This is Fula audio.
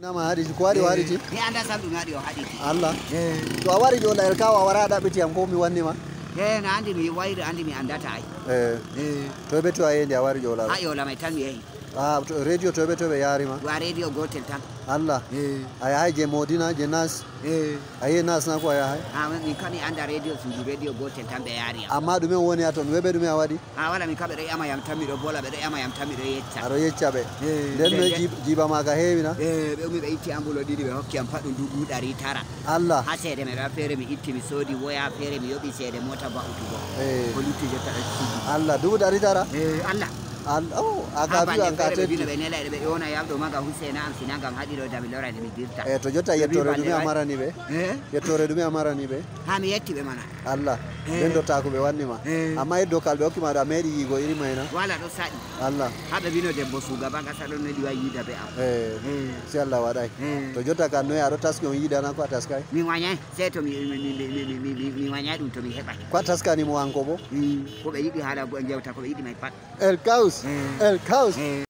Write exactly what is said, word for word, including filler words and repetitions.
Nama haɗiti, ko waɗi o haɗiti? Mi anndaa sam ɗume waɗi o haɗiti. Allah. Eh. To a wari Ƴoola El Kaw a waraa a ɗaɓɓiti yam ko mi wanni ma? Eh, na anndi mi wayri anndi mi anndata ay. Eh. Eh. To ɓe to a yehi nde a wari Ƴoola? Ha Ƴoola may tan mi yehi. Ah, to, radio to ɓe to ɓe yaari ma? Wa radio gootel tan. Allah. Eh. A yahay je Modina, je Nas? Eh. A yehi Nas na ko a yahay? Ah, min kam mi anndaa radio suudu, radio gootel tan ɓe yaari yam. Amma ɗume on woni ha ton? Weɓe ɗume a waɗi? Ha wala min kam ɓe ɗo ƴama yam tan miɗo vola, ɓe ɗo ƴama yam tan miɗo yecca. A ɗo yecca ɓe? Eh, nden nden noye nden jiib-, jiiba ma ka heewi na? Eh, ɓe ummi ɓe itti ambulo ɗiɗi ɓe hokki yam pat ɗum dubu ɗari tara. Allah. Ha ceede may ɗon feere mi itti mi soodi woya, feere mi yoɓi ceede moota va'utugo. Eh. Ko lutti jotta ɗon sigi. Allah, dubu ɗari tara? Eh, Allah. Al-, oh, a Ha ka bande biyu an ka feere ɓe bino tetti. Ɓe nela ɓe ƴona yam ɗo maga Huseena am sina ngam haɗi ɗo da mi lora nde mi dirta. Eh, to jotta ɓe mbi yettoore bande ɗume a waɗi. Marani ɓe? Eh? Yettoore ɗume a marani ɓe? Ha mi yetti ɓe mana. Allah. Eh. Nden dottaaku ɓe wanni ma. Eh. Amma heddo kal ɓe hokki ma ɗo a meeɗi yiigo iri mayna? Wala ɗo saɗi. Allah. Ha ɓe bino debbo sugaba gasa ɗon neli wa yiida be am. Eh. Eh. Si Allah waɗay. Eh. To jotta kan noye a ɗo taski on yiidana ko a taskay? Mi wanyay. Sey to mi, mi, mi wanyay ɗum to mi heɓay. Ko a taskani mo hanko bo? Mm. Ko ɓe yiɗi haala go-, jewta ko ɓe yiɗi may pat. El Kaus. Eh. El Kaus. Eh.